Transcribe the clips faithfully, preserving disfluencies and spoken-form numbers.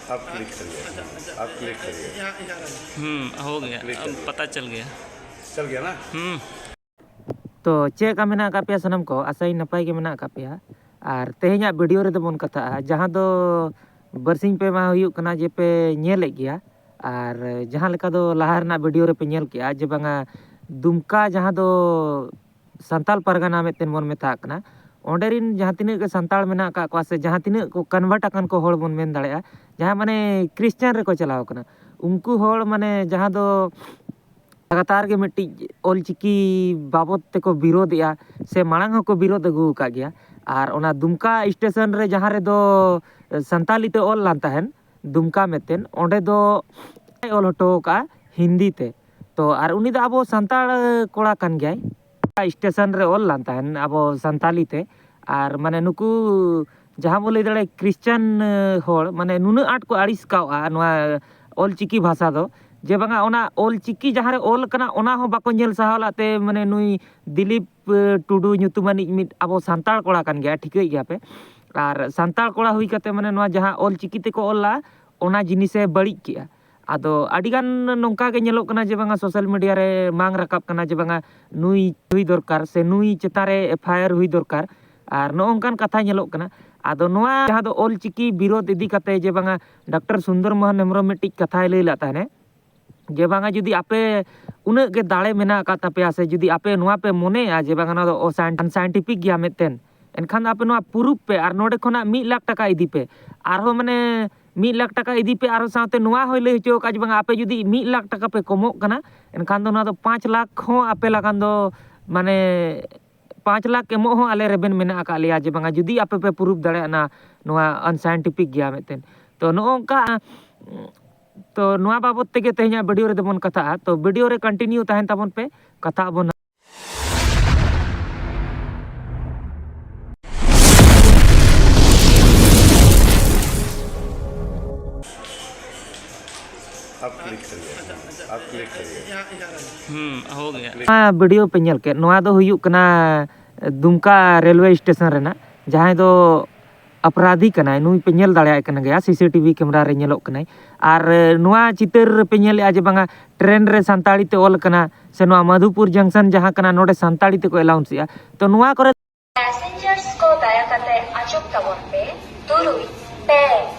आप क्लिक करिए, आप क्लिक करिए। हम्म, हो गया। अब पता चल गया। चल गया ना? हम्म। ᱛᱚ ᱪᱮᱫ ᱞᱮᱠᱟ ᱢᱮᱱᱟᱜ ᱟᱠᱟᱫ ᱯᱮᱭᱟ ᱥᱟᱱᱟᱢ ᱠᱚ? ᱟᱥᱟᱭᱟᱹᱧ ᱱᱟᱯᱟᱭ ᱜᱮ ᱢᱮᱱᱟᱜ ᱟᱠᱟᱫ ᱯᱮᱭᱟ᱾ ᱟᱨ ᱛᱮᱦᱮᱧᱟᱜ ᱵᱷᱤᱰᱤᱭᱳ ᱨᱮᱫᱚ ᱵᱚᱱ ᱠᱟᱛᱷᱟᱜᱼᱟ, ᱡᱟᱦᱟᱸ ᱫᱚ ᱵᱟᱨᱥᱤᱧ ᱯᱮ ᱢᱟᱦᱟ ᱦᱩᱭᱩᱜ ᱠᱟᱱᱟ ᱡᱮ ᱯᱮ ᱧᱮᱞᱮᱫ ᱜᱮᱭᱟ᱾ ᱟᱨ ᱡᱟᱦᱟᱸ ᱞᱮᱠᱟ ᱫᱚ ᱞᱟᱦᱟ ᱨᱮᱱᱟᱜ ᱵᱷᱤᱰᱤᱭᱳ ᱨᱮᱯᱮ ᱧᱮᱞ ᱠᱮᱜᱼᱟ ᱡᱮ ᱵᱟᱝᱟ ᱫᱩᱢᱠᱟ, ᱡᱟᱦᱟᱸ ᱫᱚ ᱥᱟᱱᱛᱟᱞ ᱯᱟᱨᱜᱟᱱᱟ ᱢᱤᱫᱴᱮᱱ ᱵᱚᱱ ᱢᱮᱛᱟᱜ ᱠᱟᱱᱟ, ᱚᱸᱰᱮ ᱨᱤᱱ ᱡᱟᱦᱟᱸ ᱛᱤᱱᱟᱹᱜ ᱜᱮ ᱥᱟᱱᱛᱟᱲ ᱢᱮᱱᱟᱜ ᱟᱠᱟᱫ ᱠᱚᱣᱟ ᱥᱮ ᱡᱟᱦᱟᱸ ᱛᱤᱱᱟᱹᱜ ᱠᱚ ᱠᱚᱱᱵᱷᱟᱨᱴ ᱟᱠᱟᱱ ᱠᱚ ᱦᱚᱲ ᱵᱚᱱ ᱢᱮᱱ ᱫᱟᱲᱮᱭᱟᱜᱼᱟ, ᱡᱟᱦᱟᱸ ᱢᱟᱱᱮ ᱠᱷᱨᱤᱥᱪᱟᱱ ᱨᱮᱠᱚ ᱪᱟᱞᱟᱣ ᱠᱟᱱᱟ, ᱩᱱᱠᱩ ᱦᱚᱲ ᱢᱟᱱᱮ ᱡᱟᱦᱟᱸ ᱫᱚ ᱞᱟᱜᱟᱛᱟᱨ ᱜᱮ ᱢᱤᱫᱴᱤᱡ ᱚᱞᱪᱤᱠᱤ ᱵᱟᱵᱚᱫ ᱛᱮᱠᱚ ᱵᱤᱨᱳᱫᱮᱜᱼᱟ ᱥᱮ ᱢᱟᱲᱟᱝ ᱦᱚᱸᱠᱚ ᱵᱤᱨᱳᱫ ᱟᱹᱜᱩ ᱟᱠᱟᱫ ᱜᱮᱭᱟ᱾ ᱟᱨ ᱚᱱᱟ ᱫᱩᱢᱠᱟ ᱥᱴᱮᱥᱚᱱ ᱨᱮ ᱡᱟᱦᱟᱸ ᱨᱮᱫᱚ ᱥᱟᱱᱛᱟᱞᱤ ᱛᱮ ᱚᱞ ᱞᱮᱱ ᱛᱟᱦᱮᱸᱱ, ᱫᱩᱢᱠᱟ ᱢᱮᱛᱮᱱ, ᱚᱸᱰᱮ ᱫᱚ ᱚᱞ ᱦᱚᱴᱚ ᱟᱠᱟᱫᱼᱟ ᱦᱤᱱᱫᱤ ᱛᱮ᱾ ᱛᱚ ᱟᱨ ᱩᱱᱤ ᱫᱚ ᱟᱵᱚ ᱥᱟᱱᱛᱟᱲ ᱠᱚᱲᱟ ᱠᱟᱱ ᱜᱮᱭᱟᱭ᱾ ᱥᱴᱮᱥᱚᱱ ᱨᱮ ᱚᱞ ᱞᱮᱱ ᱛᱟᱦᱮᱸᱱ ᱟᱵᱚ ᱥᱟᱱᱛᱟᱞᱤ ᱛᱮ᱾ ᱟᱨ ᱢᱟᱱᱮ ᱱᱩᱠᱩ ᱡᱟᱦᱟᱸ ᱵᱚ ᱞᱟᱹᱭ ᱫᱟᱲᱮᱭᱟᱜᱼᱟ ᱠᱷᱨᱤᱥᱪᱟᱱ ᱦᱚᱲ ᱢᱟᱱᱮ ᱱᱩᱱᱟᱹᱜ ᱟᱸᱴ ᱠᱚ ᱟᱹᱲᱤᱥ ᱠᱟᱣᱜᱼᱟ ᱱᱚᱣᱟ ᱚᱞᱪᱤᱠᱤ ᱵᱷᱟᱥᱟ ᱫᱚ, ᱡᱮ ᱵᱟᱝᱟ ᱚᱱᱟ ᱚᱞᱪᱤᱠᱤ ᱡᱟᱦᱟᱸ ᱨᱮ ᱚᱞ ᱠᱟᱱᱟ ᱚᱱᱟ ᱦᱚᱸ ᱵᱟᱠᱚ ᱧᱮᱞ ᱥᱟᱦᱟᱣ ᱞᱮᱫ ᱛᱮ ᱢᱟᱱᱮ ᱱᱩᱭ ᱫᱤᱞᱤᱯ ᱴᱩᱰᱩ ᱧᱩᱛᱩᱢᱟᱱᱤᱡ ᱢᱤᱫ ᱟᱵᱚ ᱥᱟᱱᱛᱟᱲ ᱠᱚᱲᱟ ᱠᱟᱱ ᱜᱮᱭᱟ, ᱴᱷᱤᱠᱟᱹᱭ ᱜᱮᱭᱟ ᱯᱮ᱾ ᱟᱨ ᱥᱟᱱᱛᱟᱲ ᱠᱚᱲᱟ ᱦᱩᱭ ᱠᱟᱛᱮ ᱢᱟᱱᱮ ᱱᱚᱣᱟ ᱡᱟᱦᱟᱸ ᱚᱞᱪᱤᱠᱤ ᱛᱮᱠᱚ ᱚᱞᱟ ᱚᱱᱟ ᱡᱤᱱᱤᱥᱮ ᱵᱟᱹᱲᱤᱡ ᱠᱮᱜᱼᱟ᱾ ᱟᱫᱚ ᱟᱹᱰᱤᱜᱟᱱ ᱱᱚᱝᱠᱟ ᱜᱮ ᱧᱮᱞᱚᱜ ᱠᱟᱱᱟ ᱡᱮ ᱵᱟᱝᱟ ᱥᱳᱥᱟᱞ ᱢᱤᱰᱤᱭᱟ ᱨᱮ ᱢᱟᱝ ᱨᱟᱠᱟᱵ ᱠᱟᱱᱟ ᱡᱮ ᱵᱟᱝᱟ ᱱᱩᱭ ᱦᱩᱭ ᱫᱚᱨᱠᱟᱨ ᱥᱮ ᱱᱩᱭ ᱪᱮᱛᱟᱱ ᱨᱮ ᱮᱯᱷ ᱟᱭ ᱟᱨ ᱦᱩᱭ ᱫᱚᱨᱠᱟᱨ᱾ ᱟᱨ ᱱᱚᱜᱼᱚ ᱱᱚᱝᱠᱟᱱ ᱠᱟᱛᱷᱟ ᱧᱮᱞᱚᱜ ᱠᱟᱱᱟ᱾ ᱟᱫᱚ ᱱᱚᱣᱟ ᱡᱟᱦᱟᱸ ᱫᱚ ᱚᱞᱪᱤᱠᱤ ᱵᱤᱨᱳᱫᱷ ᱤᱫᱤ ᱠᱟᱛᱮ ᱡᱮ ᱵᱟᱝᱟ ᱰᱟᱠᱛᱟᱨ ᱥᱩᱱᱫᱚᱨ ᱢᱳᱦᱚᱱ ᱦᱮᱢᱵᱨᱚᱢ ᱢᱤᱫᱴᱤᱡ ᱠᱟᱛᱷᱟᱭ ᱞᱟᱹᱭ ᱞᱮᱫ ᱛᱟᱦᱮᱱᱮ, ᱡᱮ ᱵᱟᱝᱟ ᱡᱩᱫᱤ ᱟᱯᱮ ᱩᱱᱟᱹᱜ ᱜᱮ ᱫᱟᱲᱮ ᱢᱮᱱᱟᱜ ᱟᱠᱟᱫ ᱛᱟᱯᱮᱭᱟ ᱥᱮ ᱡᱩᱫᱤ ᱟᱯᱮ ᱱᱚᱣᱟ ᱯᱮ ᱢᱚᱱᱮᱭᱟ ᱡᱮ ᱵᱟᱝᱟ ᱱᱚᱣᱟ ᱫᱚ ᱟᱱᱥᱟᱭᱮᱱᱴᱤᱯᱷᱤᱠ ᱜᱮᱭᱟ ᱢᱤᱫᱴᱮᱱ, ᱮᱱᱠᱷᱟᱱ ᱫᱚ ᱟᱯᱮ ᱱᱚᱣᱟ ᱯᱨᱩᱯ ᱯᱮ ᱟᱨ ᱱᱚᱰᱮ ᱠᱷᱚᱱᱟᱜ ᱢᱤᱫ ᱞᱟᱠᱷ ᱴᱟᱠᱟ ᱤᱫᱤ ᱯᱮ᱾ ᱟᱨᱦᱚᱸ ᱢᱟᱱᱮ ᱢᱤᱫ ᱞᱟᱠᱷ ᱴᱟᱠᱟ ᱤᱫᱤ ᱯᱮ, ᱟᱨᱦᱚᱸ ᱥᱟᱶᱛᱮ ᱱᱚᱣᱟ ᱦᱚᱸᱭ ᱞᱟᱹᱭ ᱦᱚᱪᱚ ᱟᱠᱟᱫᱼᱟ ᱡᱮ ᱵᱟᱝᱟ ᱟᱯᱮ ᱡᱩᱫᱤ ᱢᱤᱫ ᱞᱟᱠᱷ ᱴᱟᱠᱟ ᱯᱮ ᱠᱚᱢᱚᱜ ᱠᱟᱱᱟ, ᱮᱱᱠᱷᱟᱱ ᱫᱚ ᱱᱚᱣᱟ ᱫᱚ ᱯᱟᱸᱪ ᱞᱟᱠᱷ ᱦᱚᱸ ᱟᱯᱮ ᱞᱟᱜᱟᱱ ᱫᱚ ᱢᱟᱱᱮ ᱯᱟᱸᱪ ᱞᱟᱠᱷ ᱮᱢᱚᱜ ᱦᱚᱸ ᱟᱞᱮ ᱨᱮᱵᱮᱱ ᱢᱮᱱᱟᱜ ᱟᱠᱟᱫ ᱞᱮᱭᱟ ᱡᱮ ᱵᱟᱝᱟ ᱡᱩᱫᱤ ᱟᱯᱮ ᱯᱮ ᱯᱨᱩᱯ ᱫᱟᱲᱮᱭᱟᱜᱼᱟ ᱱᱚᱣᱟ ᱟᱱᱥᱟᱭᱮᱱᱴᱤᱯᱷᱤᱠ ᱜᱮᱭᱟ ᱢᱤᱫᱴᱮᱱ᱾ ᱛᱚ ᱱᱚᱜᱼᱚ ᱱᱚᱝᱠᱟ, ᱛᱚ ᱱᱚᱣᱟ ᱵᱟᱵᱚᱛ ᱛᱮᱜᱮ ᱛᱮᱦᱮᱧᱟᱜ ᱵᱷᱤᱰᱤᱭᱳ ᱨᱮᱫᱚ ᱵᱚᱱ ᱠᱟᱛᱷᱟᱜᱼᱟ᱾ ᱛᱚ ᱵᱷᱤᱰᱤᱭᱳ ᱨᱮ ᱠᱚᱱᱴᱤᱱᱤᱭᱩ ᱛᱟᱦᱮᱱ ᱛᱟᱵᱚᱱ ᱯᱮ, ᱠᱟᱛᱷᱟᱜ ᱟᱵᱚᱱ᱾ आप क्लिक करिए, आप क्लिक करिए। हम्म, हो गया। ᱱᱚᱣᱟ ᱵᱷᱤᱰᱤᱭᱳ ᱯᱮ ᱧᱮᱞ ᱠᱮᱫ, ᱱᱚᱣᱟ ᱫᱚ ᱦᱩᱭᱩᱜ ᱠᱟᱱᱟ ᱫᱩᱢᱠᱟ ᱨᱮᱞᱣᱮ ᱥᱴᱮᱥᱚᱱ ᱨᱮᱱᱟᱜ, ᱡᱟᱦᱟᱸᱭ ᱫᱚ ᱚᱯᱨᱟᱫᱷᱤ ᱠᱟᱱᱟᱭ, ᱱᱩᱭ ᱯᱮ ᱧᱮᱞ ᱫᱟᱲᱮᱭᱟᱭ ᱠᱟᱱ ᱜᱮᱭᱟ, ᱥᱤᱥᱤᱴᱤᱵᱷᱤ ᱠᱮᱢᱮᱨᱟ ᱨᱮ ᱧᱮᱞᱚᱜ ᱠᱟᱱᱟᱭ᱾ ᱟᱨ ᱱᱚᱣᱟ ᱪᱤᱛᱟᱹᱨ ᱨᱮ ᱯᱮ ᱧᱮᱞᱮᱫᱼᱟ ᱡᱮ ᱵᱟᱝᱟ ᱴᱨᱮᱱ ᱨᱮ ᱥᱟᱱᱛᱟᱲᱤ ᱛᱮ ᱚᱞ ᱟᱠᱟᱱᱟ, ᱥᱮ ᱱᱚᱣᱟ ᱢᱟᱫᱷᱩᱯᱩᱨ ᱡᱚᱝᱥᱚᱱ ᱡᱟᱦᱟᱸ ᱠᱟᱱᱟ, ᱱᱚᱰᱮ ᱥᱟᱱᱛᱟᱲᱤ ᱛᱮᱠᱚ ᱮᱞᱟᱣᱩᱱᱥ ᱮᱫᱼᱟ᱾ ᱛᱚ ᱱᱚᱣᱟ ᱠᱚᱨᱮ ᱯᱮᱥᱮᱧᱡᱟᱨᱥ ᱠᱚ ᱫᱟᱭᱟ ᱠᱟᱛᱮ ᱟᱸᱡᱚᱢ ᱛᱟᱵᱚᱱ ᱯᱮ, ᱛᱩᱨᱩᱭ, ᱯᱮ,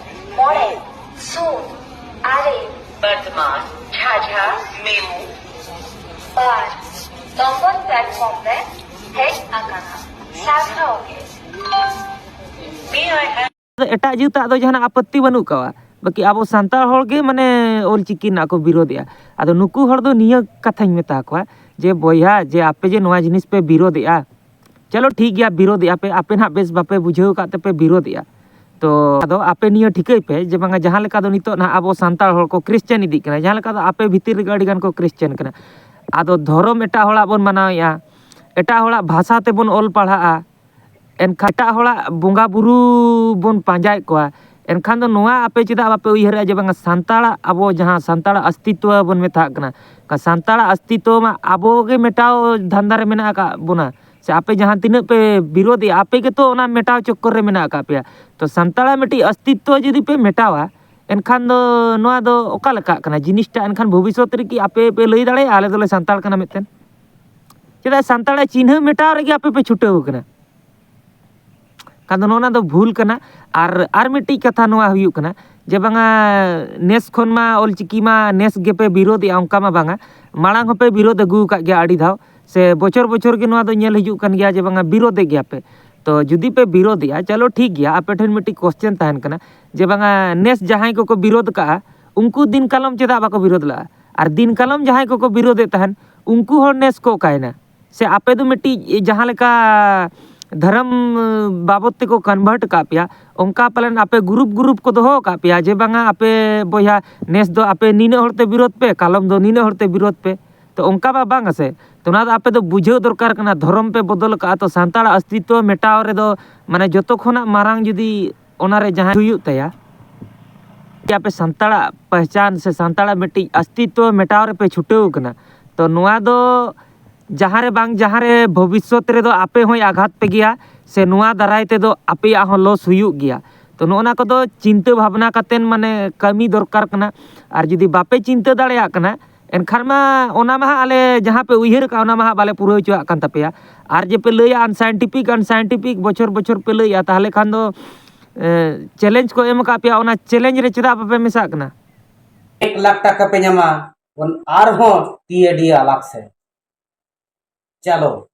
ᱢᱚᱬᱮ, ᱥᱩᱱ, ᱟᱨᱮ᱾ ᱵᱚᱨᱫᱷᱚᱢᱟᱱ ᱡᱷᱟᱡᱟ ᱢᱮᱢᱩ ᱵᱟᱨ ᱱᱚᱢᱵᱚᱨ ᱯᱞᱟᱴᱯᱷᱚᱨᱢ ᱨᱮ ᱦᱮᱡ ᱟᱠᱟᱱᱟ᱾ ᱥᱟᱨᱦᱟᱣ ᱜᱮ᱾ ᱢᱮ ᱟᱭ ᱦᱮ- ᱮᱴᱟᱜ ᱡᱟᱹᱛᱟᱜ ᱫᱚ ᱡᱟᱦᱟᱱᱟᱜ ᱟᱯᱚᱛᱛᱤ ᱵᱟᱹᱱᱩᱜ ᱠᱟᱣᱟ, ᱵᱟᱹᱠᱤ ᱟᱵᱚ ᱥᱟᱱᱛᱟᱲ ᱦᱚᱲ ᱜᱮ ᱢᱟᱱᱮ ᱚᱞᱪᱤᱠᱤ ᱨᱮᱱᱟᱜ ᱠᱚ ᱵᱤᱨᱳᱫᱮᱜᱼᱟ᱾ ᱟᱫᱚ ᱱᱩᱠᱩ ᱦᱚᱲ ᱫᱚ ᱱᱤᱭᱟᱹ ᱠᱟᱛᱷᱟᱧ ᱢᱮᱛᱟ ᱠᱚᱣᱟ ᱡᱮ, ᱵᱚᱭᱦᱟ, ᱡᱮ ᱟᱯᱮ ᱡᱮ ᱱᱚᱣᱟ ᱡᱤᱱᱤᱥ ᱯᱮ ᱵᱤᱨᱳᱫᱮᱜᱼᱟ, ᱪᱚᱞᱚ ᱴᱷᱤᱠ ᱜᱮᱭᱟ, ᱵᱤᱨᱳᱫᱮᱜᱼᱟ ᱯᱮ, ᱟᱯᱮ ᱱᱟᱦᱟᱜ ᱵᱮᱥ ᱵᱟᱯᱮ ᱵᱩᱡᱷᱟᱹᱣ ᱟᱠᱟᱫ ᱛᱮᱯᱮ ᱵᱤᱨᱳᱫᱮᱜᱼᱟ᱾ ᱛᱚ ᱟᱫᱚ ᱟᱯᱮ ᱱᱤᱭᱟᱹ ᱴᱷᱤᱠᱟᱹᱭ ᱯᱮ ᱡᱮ ᱵᱟᱝᱟ ᱡᱟᱦᱟᱸ ᱞᱮᱠᱟ ᱫᱚ ᱱᱤᱛᱚᱜ ᱱᱟᱦᱟᱜ ᱟᱵᱚ ᱥᱟᱱᱛᱟᱲ ᱦᱚᱲ ᱠᱚ ᱠᱷᱨᱤᱥᱪᱟᱱ ᱤᱫᱤᱜ ᱠᱟᱱᱟ, ᱡᱟᱦᱟᱸ ᱞᱮᱠᱟ ᱫᱚ ᱟᱯᱮ ᱵᱷᱤᱛᱤᱨ ᱨᱮᱜᱮ ᱟᱹᱰᱤ ᱜᱟᱱ ᱠᱚ ᱠᱷᱨᱤᱥᱪᱟᱱ ᱠᱟᱱᱟ᱾ ᱟᱫᱚ ᱫᱷᱚᱨᱚᱢ ᱮᱴᱟᱜ ᱦᱚᱲᱟᱜ ᱵᱚᱱ ᱢᱟᱱᱟᱣᱮᱫᱼᱟ, ᱮᱴᱟᱜ ᱦᱚᱲᱟᱜ ᱵᱷᱟᱥᱟ ᱛᱮᱵᱚᱱ ᱚᱞ ᱯᱟᱲᱦᱟᱜᱼᱟ, ᱮᱱᱠᱷᱟᱱ ᱮᱴᱟᱜ ᱦᱚᱲᱟᱜ ᱵᱚᱸᱜᱟ ᱵᱩᱨᱩ ᱵᱚᱱ ᱯᱟᱸᱡᱟᱭᱮᱫ ᱠᱚᱣᱟ᱾ ᱮᱱᱠᱷᱟᱱ ᱫᱚ ᱱᱚᱣᱟ ᱟᱯᱮ ᱪᱮᱫᱟᱜ ᱵᱟᱯᱮ ᱩᱭᱦᱟᱹᱨᱮᱜᱼᱟ ᱡᱮ ᱵᱟᱝᱟ ᱥᱟᱱᱛᱟᱲᱟᱜ, ᱟᱵᱚ ᱡᱟᱦᱟᱸ ᱥᱟᱱᱛᱟᱲᱟᱜ ᱚᱥᱛᱤᱛᱣᱚ ᱵᱚᱱ ᱢᱮᱛᱟᱜ ᱠᱟᱱᱟ, ᱥᱟᱱᱛᱟᱲᱟᱜ ᱚᱥᱛᱤᱛᱣᱚ ᱢᱟ ᱟᱵᱚ ᱜᱮ ᱢᱮᱴᱟᱣ ᱫᱷᱟᱱᱫᱟ ᱨᱮ ᱢᱮᱱᱟᱜ ᱟᱠᱟᱫ ᱵᱚᱱᱟ, ᱥᱮ ᱟᱯᱮ ᱡᱟᱦᱟᱸ ᱛᱤᱱᱟᱹᱜ ᱯᱮ ᱵᱤᱨᱳᱫᱮᱜᱼᱟ, ᱟᱯᱮ ᱜᱮᱛᱚ ᱚᱱᱟ ᱢᱮᱴᱟᱣ ᱪᱚᱠᱠᱚᱨ ᱨᱮ ᱢᱮᱱᱟᱜ ᱟᱠᱟᱫ ᱯᱮᱭᱟ᱾ ᱛᱚ ᱥᱟᱱᱛᱟᱲᱟᱜ ᱢᱤᱫᱴᱤᱡ ᱚᱥᱛᱤᱛᱣᱚ ᱡᱩᱫᱤ ᱯᱮ ᱢᱮᱴᱟᱣᱟ, ᱮᱱᱠᱷᱟᱱ ᱫᱚ ᱱᱚᱣᱟ ᱫᱚ ᱚᱠᱟ ᱞᱮᱠᱟᱜ ᱠᱟᱱᱟ ᱡᱤᱱᱤᱥᱴᱟ? ᱮᱱᱠᱷᱟᱱ ᱵᱷᱚᱵᱤᱥᱥᱚᱛ ᱨᱮᱠᱤ ᱟᱯᱮ ᱯᱮ ᱞᱟᱹᱭ ᱫᱟᱲᱮᱭᱟᱜᱼᱟ ᱟᱞᱮ ᱫᱚᱞᱮ ᱥᱟᱱᱛᱟᱲ ᱠᱟᱱᱟ ᱢᱮᱱᱛᱮ? ᱪᱮᱫᱟᱜ ᱥᱟᱱᱛᱟᱲᱟᱜ ᱪᱤᱱᱦᱟᱹ ᱢᱮᱴᱟᱣ ᱨᱮᱜᱮ ᱟᱯᱮ ᱯᱮ ᱪᱷᱩᱴᱟᱹᱣ ᱠᱟᱱᱟ? ᱠᱷᱟᱱ ᱫᱚ ᱱᱚᱜᱼᱚ ᱱᱚᱣᱟ ᱫᱚ ᱵᱷᱩᱞ ᱠᱟᱱᱟ᱾ ᱟᱨ, ᱟᱨ ᱢᱤᱫᱴᱤᱡ ᱠᱟᱛᱷᱟ ᱱᱚᱣᱟ ᱦᱩᱭᱩᱜ ᱠᱟᱱᱟ ᱡᱮ ᱵᱟᱝᱟ ᱱᱮᱥ ᱠᱷᱚᱱ ᱢᱟ ᱚᱞᱪᱤᱠᱤ ᱢᱟ ᱱᱮᱥ ᱜᱮᱯᱮ ᱵᱤᱨᱳᱫᱮᱜᱼᱟ, ᱚᱱᱠᱟ ᱢᱟ ᱵᱟᱝᱟ, ᱢᱟᱲᱟᱝ ᱦᱚᱸᱯᱮ ᱵᱤᱨᱳᱫ ᱟᱹᱜᱩ ᱟᱠᱟᱫ ᱜᱮᱭᱟ ᱟᱹᱰᱤ ᱫᱷᱟᱣ, ᱥᱮ ᱵᱚᱪᱷᱚᱨ ᱵᱚᱪᱷᱚᱨ ᱜᱮ ᱱᱚᱣᱟ ᱫᱚ ᱧᱮᱞ ᱦᱤᱡᱩᱜ ᱠᱟᱱ ᱜᱮᱭᱟ ᱡᱮ ᱵᱟᱝᱟ ᱵᱤᱨᱳᱫᱮᱜ ᱜᱮᱭᱟ ᱯᱮ᱾ ᱛᱚ ᱡᱩᱫᱤ ᱯᱮ ᱵᱤᱨᱳᱫᱮᱜᱼᱟ, ᱪᱚᱞᱚ ᱴᱷᱤᱠ ᱜᱮᱭᱟ, ᱟᱯᱮ ᱴᱷᱮᱱ ᱢᱤᱫᱴᱤᱡ ᱠᱚᱥᱪᱮᱱ ᱛᱟᱦᱮᱱ ᱠᱟᱱᱟ ᱡᱮ ᱵᱟᱝᱟ ᱱᱮᱥ ᱡᱟᱦᱟᱸᱭ ᱠᱚᱠᱚ ᱵᱤᱨᱳᱫ ᱟᱠᱟᱫᱼᱟ, ᱩᱱᱠᱩ ᱫᱤᱱ ᱠᱟᱞᱚᱢ ᱪᱮᱫᱟᱜ ᱵᱟᱠᱚ ᱵᱤᱨᱳᱫ ᱞᱟᱜᱼᱟ? ᱟᱨ ᱫᱤᱱ ᱠᱟᱞᱚᱢ ᱡᱟᱦᱟᱸᱭ ᱠᱚᱠᱚ ᱵᱤᱨᱳᱫᱮᱫ ᱛᱟᱦᱮᱱ, ᱩᱱᱠᱩ ᱦᱚᱲ ᱱᱮᱥ ᱠᱚ ᱚᱠᱟᱭᱮᱱᱟ? ᱥᱮ ᱟᱯᱮ ᱫᱚ ᱢᱤᱫᱴᱤᱡ ᱡᱟᱦᱟᱸ ᱞᱮᱠᱟ ᱫᱷᱚᱨᱚᱢ ᱵᱟᱵᱚᱫ ᱛᱮᱠᱚ ᱠᱚᱱᱵᱷᱟᱨᱴ ᱟᱠᱟᱫ ᱯᱮᱭᱟ, ᱚᱱᱠᱟ ᱯᱟᱞᱮᱱ ᱟᱯᱮ ᱜᱨᱩᱯ ᱜᱨᱩᱯ ᱠᱚ ᱫᱚᱦᱚ ᱟᱠᱟᱫ ᱯᱮᱭᱟ ᱡᱮ ᱵᱟᱝᱟ ᱟᱯᱮ ᱵᱚᱭᱦᱟ ᱱᱮᱥ ᱫᱚ ᱟᱯᱮ ᱱᱤᱱᱟᱹᱜ ᱦᱚᱲ ᱛᱮ ᱵᱤᱨᱳᱫ ᱯᱮ, ᱠᱟᱞᱚᱢ ᱫᱚ ᱱᱤᱱᱟᱹᱜ ᱦᱚᱲ ᱛᱮ ᱵᱤᱨᱳᱫ ᱯᱮ᱾ ᱛᱚ ᱚᱱᱠᱟ ᱢᱟ ᱵᱟᱝᱟ ᱥᱮ᱾ ᱛᱚ ᱚᱱᱟ ᱫᱚ ᱟᱯᱮ ᱫᱚ ᱵᱩᱡᱷᱟᱹᱣ ᱫᱚᱨᱠᱟᱨ ᱠᱟᱱᱟ, ᱫᱷᱚᱨᱚᱢ ᱯᱮ ᱵᱚᱫᱚᱞ ᱟᱠᱟᱫᱼᱟ᱾ ᱛᱚ ᱥᱟᱱᱛᱟᱲᱟᱜ ᱚᱥᱛᱤᱛᱣᱚ ᱢᱮᱴᱟᱣ ᱨᱮᱫᱚ ᱢᱟᱱᱮ ᱡᱚᱛᱚ ᱠᱷᱚᱱᱟᱜ ᱢᱟᱨᱟᱝ ᱡᱩᱫᱤ ᱚᱱᱟᱨᱮ ᱡᱟᱦᱟᱸᱭ ᱦᱩᱭᱩᱜ ᱛᱟᱭᱟ, ᱡᱮ ᱟᱯᱮ ᱥᱟᱱᱛᱟᱲᱟᱜ ᱯᱮᱦᱪᱟᱱ ᱥᱮ ᱥᱟᱱᱛᱟᱲᱟᱜ ᱢᱤᱫᱴᱤᱡ ᱚᱥᱛᱤᱛᱣᱚ ᱢᱮᱴᱟᱣ ᱨᱮᱯᱮ ᱪᱷᱩᱴᱟᱹᱣ ᱠᱟᱱᱟ, ᱛᱚ ᱱᱚᱣᱟ ᱫᱚ ᱡᱟᱦᱟᱸ ᱨᱮ ᱵᱟᱝ ᱡᱟᱦᱟᱸ ᱨᱮ ᱵᱷᱚᱵᱤᱥᱥᱚᱛ ᱨᱮᱫᱚ ᱟᱯᱮ ᱦᱚᱸᱭ ᱟᱜᱷᱟᱛ ᱯᱮ ᱜᱮᱭᱟ, ᱥᱮ ᱱᱚᱣᱟ ᱫᱟᱨᱟᱭ ᱛᱮᱫᱚ ᱟᱯᱮᱭᱟᱜ ᱦᱚᱸ ᱞᱚᱥ ᱦᱩᱭᱩᱜ ᱜᱮᱭᱟ᱾ ᱛᱚ, ᱱᱚᱜᱼᱚ ᱱᱟ ᱠᱚᱫᱚ ᱪᱤᱱᱛᱟᱹ ᱵᱷᱟᱵᱽᱱᱟ ᱠᱟᱛᱮᱱ, ᱢᱟᱱᱮ, ᱠᱟᱹᱢᱤ ᱫᱚᱨᱠᱟᱨ ᱠᱟᱱᱟ᱾ ᱟᱨ ᱡᱩᱫᱤ ᱵᱟᱯᱮ ᱪᱤᱱᱛᱟᱹ ᱫᱟᱲᱮᱭᱟᱜ ᱠᱟᱱᱟ, ᱮᱱᱠᱷᱟᱱ ᱢᱟ ᱚᱱᱟ ᱢᱟ ᱦᱟᱸᱜ ᱟᱞᱮ ᱡᱟᱦᱟᱸ ᱯᱮ ᱩᱭᱦᱟᱹᱨ ᱟᱠᱟᱫ, ᱚᱱᱟ ᱢᱟ ᱦᱟᱸᱜ ᱵᱟᱞᱮ ᱯᱩᱨᱟᱹᱣ ᱦᱚᱪᱚᱣᱟᱜ ᱠᱟᱱ ᱛᱟᱯᱮᱭᱟ᱾ ᱟᱨ ᱡᱮ ᱯᱮ ᱞᱟᱹᱭᱟ unscientific, unscientific, ᱵᱚᱪᱷᱚᱨ ᱵᱚᱪᱷᱚᱨ ᱯᱮ ᱞᱟᱹᱭᱮᱜᱼᱟ, ᱛᱟᱦᱚᱞᱮ ᱠᱷᱟᱱ ᱫᱚ, ᱮ, ᱪᱮᱞᱮᱧᱡᱽ ᱠᱚ ᱮᱢ ᱟᱠᱟᱫ ᱯᱮᱭᱟ, ᱚᱱᱟ ᱪᱮᱞᱮᱧᱡᱽ ᱨᱮ ᱪᱮᱫᱟᱜ ᱵᱟᱯᱮ ᱢᱮᱥᱟᱜ ᱠᱟᱱᱟ? ᱮᱠ ᱞᱟᱠᱷ ᱴᱟᱠᱟ ᱯᱮ ᱧᱟᱢᱟ, ᱚᱱ-, ᱟᱨᱦᱚᱸ ᱴᱤ ᱮ ᱰᱤ ᱟᱞᱟᱜᱽ ᱥᱮ᱾ ᱪᱟᱞᱳ,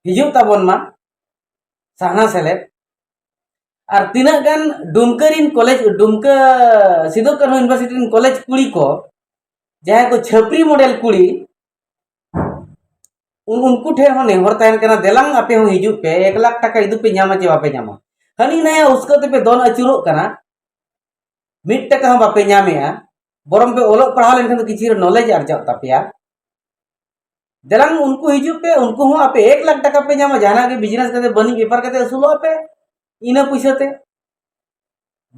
ᱦᱤᱡᱩᱜ ᱛᱟᱵᱚᱱ ᱢᱟ ᱥᱟᱦᱱᱟ ᱥᱮᱞᱮᱫ᱾ ᱟᱨ ᱛᱤᱱᱟᱹᱜ ᱜᱟᱱ ᱰᱩᱢᱠᱟᱹ ᱨᱤᱱ ᱠᱚᱞᱮᱡᱽ, ᱰᱩᱢᱠᱟᱹ ᱥᱤᱫᱩ ᱠᱟᱹᱱᱦᱩ ᱤᱭᱩᱱᱤᱵᱷᱟᱨᱥᱤᱴᱤ ᱨᱤᱱ ᱠᱚᱞᱮᱡᱽ ᱠᱩᱲᱤ ᱠᱚ, ᱡᱟᱦᱟᱸᱭ ᱠᱚ ᱪᱷᱟᱹᱯᱨᱤ ᱢᱚᱰᱮᱞ ᱠᱩᱲᱤ, ᱩᱱ-, ᱩᱱᱠᱩ ᱴᱷᱮᱱ ᱦᱚᱸ ᱱᱮᱦᱚᱨ ᱛᱟᱦᱮᱱ ᱠᱟᱱᱟ, ᱫᱮᱞᱟᱝ ᱟᱯᱮ ᱦᱚᱸ ᱦᱤᱡᱩᱜ ᱯᱮ, ᱮᱠ ᱞᱟᱠᱷ ᱴᱟᱠᱟ ᱤᱫᱩ ᱯᱮ ᱧᱟᱢᱟ ᱪᱮ ᱵᱟᱯᱮ ᱧᱟᱢᱟ? ᱦᱟᱹᱱᱤ ᱱᱟᱭᱟ ᱩᱥᱠᱟᱹ ᱛᱮᱯᱮ ᱫᱚᱱ ᱟᱹᱪᱩᱨᱚᱜ ᱠᱟᱱᱟ, ᱢᱤᱫ ᱴᱟᱠᱟ ᱦᱚᱸ ᱵᱟᱯᱮ ᱧᱟᱢᱮᱜᱼᱟ᱾ ᱵᱚᱨᱚᱝ ᱯᱮ ᱚᱞᱚᱜ ᱯᱟᱲᱦᱟᱣ ᱞᱮᱱᱠᱷᱟᱱ ᱫᱚ ᱠᱤᱪᱷᱩ ᱨᱮ ᱱᱚᱞᱮᱡᱽ ᱟᱨᱡᱟᱜ ᱛᱟᱯᱮᱭᱟ᱾ ᱫᱮᱞᱟᱝ ᱩᱱᱠᱩ ᱦᱤᱡᱩᱜ ᱯᱮ, ᱩᱱᱠᱩ ᱦᱚᱸ ᱟᱯᱮ ᱮᱠ ᱞᱟᱠᱷ ᱴᱟᱠᱟ ᱯᱮ ᱧᱟᱢᱟ, ᱡᱟᱦᱟᱱᱟᱜ ᱜᱮ ᱵᱤᱡᱽᱱᱮᱥ ᱠᱟᱛᱮ, ᱵᱟᱹᱱᱤᱡ ᱵᱮᱯᱟᱨ ᱠᱟᱛᱮ ᱟᱹᱥᱩᱞᱚᱜ ᱟᱯᱮ ᱤᱱᱟᱹ ᱯᱩᱭᱥᱟᱹ ᱛᱮ᱾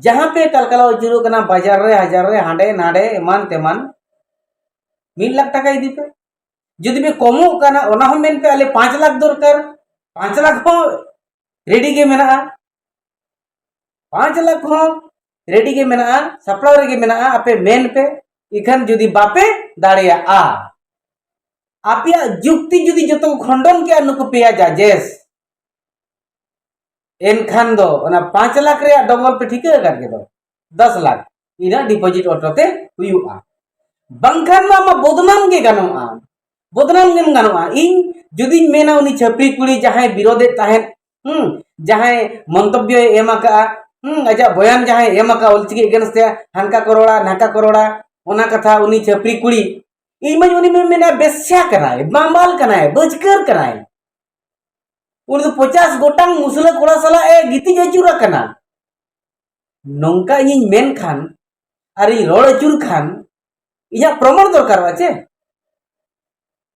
ᱡᱟᱦᱟᱸ ᱯᱮ ᱠᱟᱞᱠᱟᱞᱟᱣ ᱟᱹᱪᱩᱨᱚᱜ ᱠᱟᱱᱟ ᱵᱟᱡᱟᱨ ᱨᱮ, ᱦᱟᱡᱟᱨ ᱨᱮ, ᱦᱟᱸᱰᱮ ᱱᱟᱰᱮ, ᱮᱢᱟᱱ ᱛᱮᱢᱟᱱ, ᱢᱤᱫ ᱞᱟᱠᱷ ᱴᱟᱠᱟ ᱤᱫᱤ ᱯᱮ᱾ ᱡᱩᱫᱤ ᱯᱮ ᱠᱚᱢᱚᱜ ᱠᱟᱱᱟ, ᱚᱱᱟ ᱦᱚᱸ ᱢᱮᱱ ᱯᱮ, "ᱟᱞᱮ ᱯᱟᱸᱪ ᱞᱟᱠᱷ ᱫᱚᱨᱠᱟᱨ", ᱯᱟᱸᱪ ᱞᱟᱠᱷ ᱦᱚᱸ ᱨᱮᱰᱤ ᱜᱮ ᱢᱮᱱᱟᱜᱼᱟ, ᱯᱟᱸᱪ ᱞᱟᱠᱷ ᱦᱚᱸ ᱨᱮᱰᱤ ᱜᱮ ᱢᱮᱱᱟᱜᱼᱟ, ᱥᱟᱯᱲᱟᱣ ᱨᱮᱜᱮ ᱢᱮᱱᱟᱜᱼᱟ, ᱟᱯᱮ ᱢᱮᱱ ᱯᱮ᱾ ᱤᱠᱷᱟᱹᱱ ᱡᱩᱫᱤ ᱵᱟᱯᱮ ᱫᱟᱲᱮᱭᱟᱜᱼᱟ, ᱟᱯᱮᱭᱟᱜ ᱡᱩᱠᱛᱤ ᱡᱩᱫᱤ ᱡᱚᱛᱚ ᱠᱚ ᱠᱷᱚᱱᱰᱚᱱ ᱠᱮᱜᱼᱟ ᱱᱩᱠᱩ ᱯᱮᱭᱟ ᱡᱟᱡᱮᱥ, ᱮᱱᱠᱷᱟᱱ ᱫᱚ ᱚᱱᱟ ᱯᱟᱸᱪ ᱞᱟᱠᱷ ᱨᱮᱭᱟᱜ ᱰᱚᱵᱚᱞ ᱯᱮ ᱴᱷᱤᱠᱟᱹ ᱟᱠᱟᱫ ᱜᱮᱫᱚ, ᱫᱚᱥ ᱞᱟᱠᱷ ᱤᱱᱟᱹᱜ ᱰᱤᱯᱚᱡᱤᱴ ᱚᱴᱳ ᱛᱮ ᱦᱩᱭᱩᱜᱼᱟ᱾ ᱵᱟᱝᱠᱷᱟᱱ ᱢᱟ ᱟᱢᱟᱜ ᱵᱚᱫᱱᱟᱢ ᱜᱮ ᱜᱟᱱᱚᱜᱼᱟ, ᱵᱚᱫᱱᱟᱢ ᱜᱮᱢ ᱜᱟᱱᱚᱜᱼᱟ᱾ ᱤᱧ ᱡᱩᱫᱤᱧ ᱢᱮᱱᱟ ᱩᱱᱤ ᱪᱷᱟᱹᱯᱨᱤ ᱠᱩᱲᱤ ᱡᱟᱦᱟᱸᱭ ᱵᱤᱨᱳᱫᱮᱫ ᱛᱟᱦᱮᱸᱫ, ᱦᱩᱸ, ᱡᱟᱦᱟᱸᱭ ᱢᱚᱱᱛᱚᱵᱵᱚᱭ ᱮᱢ ᱟᱠᱟᱫᱼᱟ, ᱦᱩᱸ, ᱟᱡᱟᱜ ᱵᱚᱭᱟᱱ ᱡᱟᱦᱟᱸᱭ ᱮᱢ ᱟᱠᱟᱫᱼᱟ ᱚᱞᱪᱤᱠᱤ against ᱛᱮ, ᱦᱟᱱᱠᱟ ᱠᱚ ᱨᱚᱲᱟ, ᱱᱟᱝᱠᱟ ᱠᱚ ᱨᱚᱲᱟ, ᱚᱱᱟ ᱠᱟᱛᱷᱟ ᱩᱱᱤ ᱪᱷᱟᱹᱯᱨᱤ ᱠᱩᱲᱤ, ᱤᱧ ᱢᱟᱧ ᱩᱱᱤ ᱢᱟᱧ ᱢᱮᱱᱟ ᱵᱮᱥᱭᱟ ᱠᱟᱱᱟᱭ, ᱵᱟᱢᱵᱟᱞ ᱠᱟᱱᱟᱭ, ᱵᱟᱹᱪᱠᱟᱹᱨ ᱠᱟᱱᱟᱭ᱾ ᱩᱱᱤ ᱫᱚ ᱯᱚᱪᱟᱥ ᱜᱚᱴᱟᱝ ᱢᱩᱥᱞᱟᱹ ᱠᱚᱲᱟ ᱥᱟᱞᱟᱜ ᱮ ᱜᱤᱛᱤᱡ ᱟᱹᱪᱩᱨ ᱟᱠᱟᱱᱟ᱾ ᱱᱚᱝᱠᱟ ᱤᱧᱤᱧ ᱢᱮᱱ ᱠᱷᱟᱱ ᱟᱨ ᱤᱧ ᱨᱚᱲ ᱟᱹᱪᱩᱨ ᱠᱷᱟᱱ, ᱤᱧᱟᱹᱜ ᱯᱨᱚᱢᱟᱬ ᱫᱚᱨᱠᱟᱨᱚᱜᱼᱟ ᱪᱮ?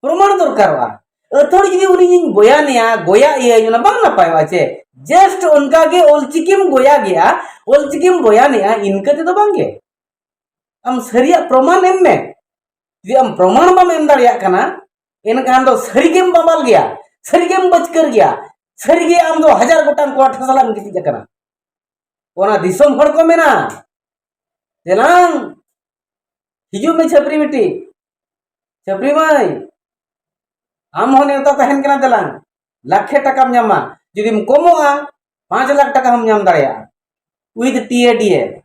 ᱯᱨᱚᱢᱟᱬ ᱫᱚᱨᱠᱟᱨᱚᱜᱼᱟ᱾ ᱟᱹᱛᱷᱟᱹᱲᱤ ᱡᱩᱫᱤ ᱩᱱᱤᱧ ᱵᱚᱭᱟᱱᱮᱭᱟ, ᱜᱚᱭᱟ ᱤᱭᱟᱹᱧ, ᱚᱱᱟ ᱵᱟᱝ ᱱᱟᱯᱟᱭᱚᱜᱼᱟ ᱪᱮ? Just ᱚᱱᱠᱟ ᱜᱮ ᱚᱞᱪᱤᱠᱤᱢ ᱜᱚᱭᱟ ᱜᱮᱭᱟ, ᱚᱞᱪᱤᱠᱤᱢ ᱵᱚᱭᱟᱱᱮᱜᱼᱟ, ᱤᱱᱠᱟᱹ ᱛᱮᱫᱚ ᱵᱟᱝ ᱜᱮ᱾ ᱟᱢ ᱥᱟᱹᱨᱤᱭᱟᱜ ᱯᱨᱚᱢᱟᱱ ᱮᱢ ᱢᱮ᱾ ᱡᱩᱫᱤ ᱟᱢ ᱯᱨᱚᱢᱟᱬ ᱵᱟᱢ ᱮᱢ ᱫᱟᱲᱮᱭᱟᱜ ᱠᱟᱱᱟ, ᱮᱱᱠᱷᱟᱱ ᱫᱚ ᱥᱟᱹᱨᱤᱜᱮᱢ ᱵᱟᱵᱟᱞ ᱜᱮᱭᱟ, ᱥᱟᱹᱨᱤᱜᱮᱢ ᱵᱟᱹᱪᱠᱟᱹᱨ ᱜᱮᱭᱟ, ᱥᱟᱹᱨᱤᱜᱮ ᱟᱢ ᱫᱚ ᱦᱟᱡᱟᱨ ᱜᱚᱴᱟᱝ ᱠᱚᱣᱟᱴᱷᱟ ᱥᱟᱞᱟᱜ ᱮᱢ ᱜᱤᱛᱤᱡ ᱟᱠᱟᱱᱟ᱾ ᱚᱱᱟ ᱫᱤᱥᱚᱢ ᱦᱚᱲ ᱠᱚ ᱢᱮᱱᱟ, ᱫᱮᱞᱟᱝ ᱦᱤᱡᱩᱜ ᱢᱮ ᱪᱷᱟᱹᱯᱨᱤ ᱵᱤᱴᱤ, ᱪᱷᱟᱹᱯᱨᱤ ᱢᱟᱹᱭ, ᱟᱢ ᱦᱚᱸ ᱱᱮᱣᱛᱟ ᱛᱟᱦᱮᱱ ᱠᱟᱱᱟ, ᱫᱮᱞᱟᱝ ᱞᱟᱠᱷᱮ ᱴᱟᱠᱟᱢ ᱧᱟᱢᱟ, ᱡᱩᱫᱤᱢ ᱠᱚᱢᱚᱜᱼᱟ ᱯᱟᱸᱪ ᱞᱟᱠᱷ ᱴᱟᱠᱟ ᱦᱚᱸᱢ ᱧᱟᱢ ᱫᱟᱲᱮᱭᱟᱜᱼᱟ with T A D A᱾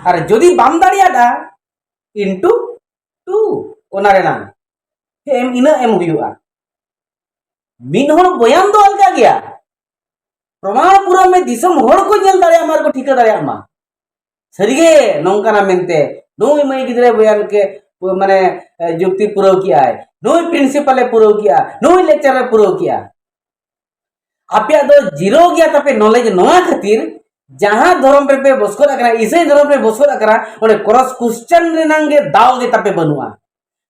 ᱟᱨ ᱡᱩᱫᱤ ᱵᱟᱢ ᱫᱟᱲᱮᱭᱟᱜᱼᱟ, into two, ᱚᱱᱟ ᱨᱮᱱᱟᱝ ᱮᱢ, ᱤᱱᱟᱹ ᱮᱢ ᱦᱩᱭᱩᱜᱼᱟ᱾ ᱢᱤᱫ ᱦᱚᱲ ᱵᱚᱭᱟᱱ ᱫᱚ ᱟᱞᱜᱟ ᱜᱮᱭᱟ, ᱯᱨᱚᱢᱟᱬ ᱯᱩᱨᱟᱹᱣ ᱢᱮ, ᱫᱤᱥᱚᱢ ᱦᱚᱲ ᱠᱚ ᱧᱮᱞ ᱫᱟᱲᱮᱭᱟᱜ ᱢᱟ ᱟᱨ ᱠᱚ ᱴᱷᱤᱠᱟᱹ ᱫᱟᱲᱮᱭᱟᱜ ᱢᱟ ᱥᱟᱹᱨᱤᱜᱮ ᱱᱚᱝᱠᱟᱱᱟ ᱢᱮᱱᱛᱮ, ᱱᱩᱭ ᱢᱟᱹᱭ ᱜᱤᱫᱽᱨᱟᱹ ᱵᱚᱭᱟᱱ ᱠᱮ, ᱢᱟᱱᱮ, ᱮ, ᱡᱩᱠᱛᱤ ᱯᱩᱨᱟᱹᱣ ᱠᱮᱜᱼᱟᱭ, ᱱᱩᱭ ᱯᱨᱤᱱᱥᱤᱯᱟᱞᱮ ᱯᱩᱨᱟᱹᱣ ᱠᱮᱜᱼᱟ, ᱱᱩᱭ ᱞᱮᱠᱪᱟᱨᱮ ᱯᱩᱨᱟᱹᱣ ᱠᱮᱜᱼᱟ᱾ ᱟᱯᱮᱭᱟᱜ ᱫᱚ ᱡᱤᱨᱳ ᱜᱮᱭᱟ ᱛᱟᱯᱮ ᱱᱚᱞᱮᱡᱽ, ᱱᱚᱣᱟ ᱠᱷᱟᱹᱛᱤᱨ ᱡᱟᱦᱟᱸ ᱫᱷᱚᱨᱚᱢ ᱨᱮᱯᱮ ᱵᱚᱥᱚᱛ ᱟᱠᱟᱱᱟ, ᱤᱥᱟᱹᱭ ᱫᱷᱚᱨᱚᱢ ᱨᱮᱯᱮ ᱵᱚᱥᱚᱛ ᱟᱠᱟᱱᱟ, ᱚᱸᱰᱮ ᱠᱨᱚᱥ ᱠᱚᱥᱪᱟᱱ ᱨᱮᱱᱟᱝ ᱜᱮ ᱫᱟᱣ ᱜᱮ ᱛᱟᱯᱮ ᱵᱟᱹᱱᱩᱜᱼᱟ᱾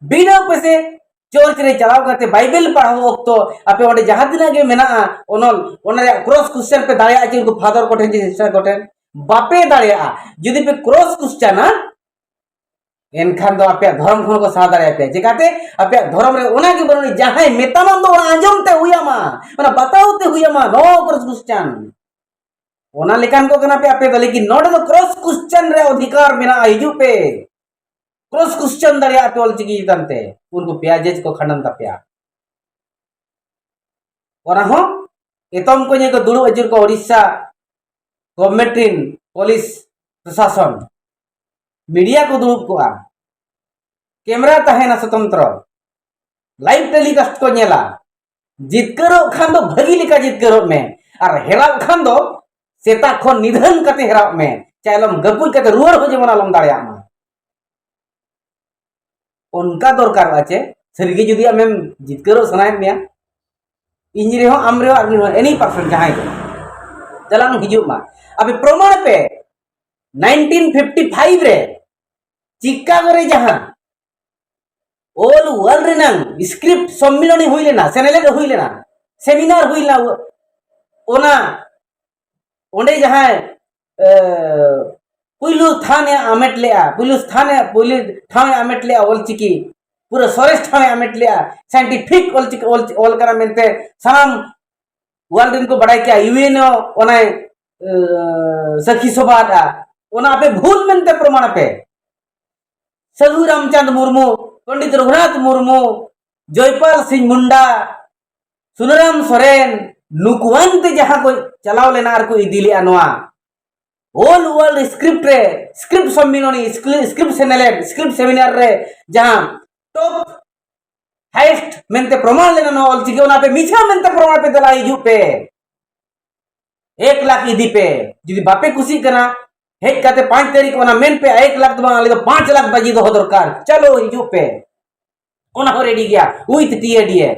ᱵᱤᱰᱟᱹᱣ ᱯᱮᱥᱮ, ᱪᱟᱨᱪ ᱨᱮ ᱪᱟᱞᱟᱣ ᱠᱟᱛᱮ ᱵᱟᱭᱵᱮᱞ ᱯᱟᱲᱦᱟᱣ ᱚᱠᱛᱚ ᱟᱯᱮ ᱚᱸᱰᱮ ᱡᱟᱦᱟᱸ ᱛᱤᱱᱟᱹᱜ ᱜᱮ ᱢᱮᱱᱟᱜᱼᱟ ᱚᱱᱚᱞ, ᱚᱱᱟ ᱨᱮᱭᱟᱜ ᱠᱨᱚᱥ ᱠᱚᱥᱪᱟᱱ ᱯᱮ ᱫᱟᱲᱮᱭᱟᱜᱼᱟ ᱪᱮ ᱩᱱᱠᱩ ᱯᱷᱟᱫᱟᱨ ᱠᱚᱴᱷᱮᱱ ᱪᱮ ᱥᱤᱥᱴᱟᱨ ᱠᱚᱴᱷᱮᱱ? ᱵᱟᱯᱮ ᱫᱟᱲᱮᱭᱟᱜᱼᱟ᱾ ᱡᱩᱫᱤ ᱯᱮ ᱠᱨᱚᱥ ᱠᱚᱥᱪᱟᱱᱟ, ᱮᱱᱠᱷᱟᱱ ᱫᱚ ᱟᱯᱮᱭᱟᱜ ᱫᱷᱚᱨᱚᱢ ᱠᱷᱚᱱ ᱠᱚ ᱥᱟᱦᱟ ᱫᱟᱲᱮᱭᱟᱯᱮᱭᱟ᱾ ᱪᱮᱠᱟᱛᱮ? ᱟᱯᱮᱭᱟᱜ ᱫᱷᱚᱨᱚᱢ ᱨᱮ ᱚᱱᱟ ᱜᱮ ᱵᱟᱹᱱᱩᱜᱼᱟ, ᱡᱟᱦᱟᱸᱭ ᱢᱮᱛᱟᱢᱟ ᱫᱚ ᱚᱱᱟ ᱟᱸᱡᱚᱢ ᱛᱮ ᱦᱩᱭ ᱟᱢᱟ, ᱚᱱᱟ ᱵᱟᱛᱟᱣ ᱛᱮ ᱦᱩᱭ ᱟᱢᱟ, no cross question᱾ ᱚᱱᱟ ᱞᱮᱠᱟᱱ ᱠᱚ ᱠᱟᱱᱟ ᱯᱮ ᱟᱯᱮ ᱫᱚ, ᱞᱮᱠᱤᱱ ᱱᱚᱰᱮ ᱫᱚ ᱠᱨᱚᱥ ᱠᱚᱥᱪᱟᱱ ᱨᱮ ᱚᱫᱷᱤᱠᱟᱨ ᱢᱮᱱᱟᱜᱼᱟ, ᱦᱤᱡᱩᱜ ᱯᱮ, ᱠᱨᱚᱥ ᱠᱚᱥᱪᱟᱱ ᱫᱟᱲᱮᱭᱟᱜᱼᱟ ᱯᱮ ᱚᱞᱪᱤᱠᱤ ᱪᱮᱛᱟᱱ ᱛᱮ, ᱩᱱᱠᱩ ᱯᱮᱭᱟ ᱡᱟᱡᱽ ᱠᱚ ᱠᱷᱟᱸᱰᱟᱱ ᱛᱟᱯᱮᱭᱟ᱾ ᱚᱱᱟ ᱦᱚᱸ ᱮᱛᱚᱢ ᱠᱚ ᱧᱮᱞ ᱠᱚ ᱫᱩᱲᱩᱵ ᱟᱹᱪᱩᱨ ᱠᱚ ᱳᱰᱤᱥᱟ ᱜᱚᱵᱷᱢᱮᱱᱴ ᱨᱤᱱ ᱯᱩᱞᱤᱥ ᱯᱨᱚᱥᱟᱥᱚᱱ, ᱢᱤᱰᱤᱭᱟ ᱠᱚ ᱫᱩᱲᱩᱵ ᱠᱚᱜᱼᱟ, ᱠᱮᱢᱮᱨᱟ ᱛᱟᱦᱮᱱᱟ ᱥᱚᱛᱚᱱᱛᱨᱚ, ᱞᱟᱭᱤᱵᱷ ᱴᱮᱞᱤᱠᱟᱥᱴ ᱠᱚ ᱧᱮᱞᱟ᱾ ᱡᱤᱛᱠᱟᱹᱨᱚᱜ ᱠᱷᱟᱱ ᱫᱚ ᱵᱷᱟᱹᱜᱤ ᱞᱮᱠᱟ ᱡᱤᱛᱠᱟᱹᱨᱚᱜ ᱢᱮ, ᱟᱨ ᱦᱮᱨᱟᱜ ᱠᱷᱟᱱ ᱫᱚ ᱥᱮᱛᱟᱜ ᱠᱷᱚᱱ ᱱᱤᱫᱷᱟᱹᱱ ᱠᱟᱛᱮ ᱦᱮᱨᱟᱜ ᱢᱮ, ᱪᱟᱭᱞᱚᱢ ᱜᱟᱹᱯᱩᱡ ᱠᱟᱛᱮ ᱨᱩᱣᱟᱹᱲ ᱦᱚᱸ ᱡᱮᱢᱚᱱ ᱟᱞᱚᱢ ᱫᱟᱲᱮᱭᱟᱜ ᱢᱟ᱾ ᱚᱱᱠᱟ ᱫᱚᱨᱠᱟᱨᱚᱜᱼᱟ ᱪᱮ ᱥᱟᱹᱨᱤᱜᱮ ᱡᱩᱫᱤ ᱟᱢᱮᱢ ᱡᱤᱛᱠᱟᱹᱨᱚᱜ ᱥᱟᱱᱟᱭᱮᱫ ᱢᱮᱭᱟ, ᱤᱧ ᱨᱮᱦᱚᱸ, ᱟᱢ ᱨᱮᱦᱚᱸ, ᱟᱨ ᱢᱤᱫ ᱦᱚᱲ, ᱮᱱᱤ ᱯᱟᱨᱥᱚᱱ ᱡᱟᱦᱟᱸᱭ ᱜᱮ, ᱪᱟᱞᱟᱜ ᱢᱮ, ᱦᱤᱡᱩᱜ ᱢᱟ᱾ ᱟᱯᱮ ᱯᱨᱚᱢᱟᱬ ᱯᱮ, ᱱᱟᱭᱤᱱᱴᱤᱱ ᱯᱷᱤᱯᱴᱤ ᱯᱷᱟᱭᱤᱵᱷ ᱨᱮ ᱪᱤᱠᱟᱜᱳ ᱨᱮ ᱡᱟᱦᱟᱸ ᱚᱞ ᱣᱟᱨᱞᱰ ᱨᱮᱱᱟᱝ ᱥᱠᱨᱤᱯᱴ ᱥᱚᱢᱢᱤᱞᱚᱱᱤ ᱦᱩᱭ ᱞᱮᱱᱟ, ᱥᱮᱱᱮᱞᱮᱫ ᱦᱩᱭ ᱞᱮᱱᱟ, ᱥᱮᱢᱤᱱᱟᱨ ᱦᱩᱭ ᱞᱮᱱᱟ, ᱚᱱᱟ, ᱚᱸᱰᱮ ᱡᱟᱦᱟᱸᱭ, ᱮ, ᱯᱩᱭᱞᱩ ᱛᱷᱟᱱ ᱮ ᱟᱢᱮᱴ ᱞᱮᱜᱼᱟ, ᱯᱩᱭᱞᱩ ᱛᱷᱟᱱ ᱮ, ᱯᱩᱭᱞᱩ ᱴᱷᱟᱶ ᱮ ᱟᱢᱮᱴ ᱞᱮᱜᱼᱟ ᱚᱞᱪᱤᱠᱤ, ᱯᱩᱨᱟᱹ ᱥᱚᱨᱮᱥ ᱴᱷᱟᱶ ᱮ ᱟᱢᱮᱴ ᱞᱮᱜᱼᱟ, ᱥᱟᱭᱮᱱᱴᱤᱯᱷᱤᱠ ᱚᱞᱪᱤᱠᱤ ᱚᱞ, ᱚᱞ ᱠᱟᱱᱟ ᱢᱮᱱᱛᱮ ᱥᱟᱱᱟᱢ ᱣᱟᱨᱞᱰ ᱨᱮᱱ ᱠᱚ ᱵᱟᱲᱟᱭ ᱠᱮᱜᱼᱟ, ᱤᱭᱩ ᱮᱱ ᱳ ᱚᱱᱟᱭ ᱮ, ᱥᱟᱹᱠᱷᱤ ᱥᱚᱵᱷᱟ ᱟᱫᱼᱟ, ᱚᱱᱟ ᱟᱯᱮ ᱵᱷᱩᱞ ᱢᱮᱱᱛᱮ ᱯᱨᱚᱢᱟᱬ ᱯᱮ᱾ ᱥᱟᱹᱫᱷᱩ ᱨᱟᱢᱪᱟᱸᱫᱽ ᱢᱩᱨᱢᱩ, ᱯᱚᱱᱰᱤᱛ ᱨᱚᱜᱷᱩᱱᱟᱛᱷ ᱢᱩᱨᱢᱩ, ᱡᱚᱭᱯᱟᱞ ᱥᱤᱝ ᱢᱩᱱᱰᱟ, ᱥᱩᱱᱟᱨᱟᱢ ᱥᱚᱨᱮᱱ, ᱱᱩᱠᱩᱣᱟᱱ ᱛᱮ ᱡᱟᱦᱟᱸ ᱠᱚ ᱪᱟᱞᱟᱣ ᱞᱮᱱᱟ ᱟᱨ ᱠᱚ ᱤᱫᱤ ᱞᱮᱜᱼᱟ ᱱᱚᱣᱟ ᱳᱞ ᱣᱟᱨᱞᱰ ᱥᱠᱨᱤᱯᱴ ᱨᱮ, ᱥᱠᱨᱤᱯᱴ ᱥᱚᱢᱢᱤᱞᱚᱱᱤ, ᱥᱠᱨᱤᱯᱴ ᱥᱮᱢᱤᱱᱟᱨ ᱨᱮ ᱡᱟᱦᱟᱸ ᱴᱚᱯ ᱦᱟᱭᱮᱥᱴ ᱢᱮᱱᱛᱮ ᱯᱨᱚᱢᱟᱬ ᱞᱮᱱᱟ ᱱᱚᱣᱟ ᱚᱞᱪᱤᱠᱤ, ᱚᱱᱟ ᱯᱮ ᱢᱤᱪᱷᱟ ᱢᱮᱱᱛᱮ ᱯᱨᱚᱢᱟᱬ ᱯᱮ, ᱫᱮᱞᱟ ᱦᱤᱡᱩᱜ ᱯᱮ᱾ ᱮᱠ ᱞᱟᱠᱷ ᱤᱫᱤ ᱯᱮ᱾ ᱡᱩᱫᱤ ᱵᱟᱯᱮ ᱠᱩᱥᱤᱜ ᱠᱟᱱᱟ, ᱦᱮᱡ ᱠᱟᱛᱮ ᱯᱟᱸᱪ ᱛᱟᱹᱨᱤᱠᱷ ᱚᱱᱟ ᱢᱮᱱ ᱯᱮ, ᱮᱠ ᱞᱟᱠᱷ ᱫᱚ ᱵᱟᱝ, ᱟᱞᱮ ᱫᱚ ᱯᱟᱸᱪ ᱞᱟᱠᱷ ᱵᱟᱡᱤ ᱫᱚᱦᱚ ᱫᱚᱨᱠᱟᱨ, ᱪᱚᱞᱚ ᱦᱤᱡᱩᱜ ᱯᱮ᱾ ᱚᱱᱟ ᱦᱚᱸ ᱨᱮᱰᱤ ᱜᱮᱭᱟ, ᱩᱭᱤᱛᱷ ᱴᱤ ᱮ ᱰᱤ ᱮ᱾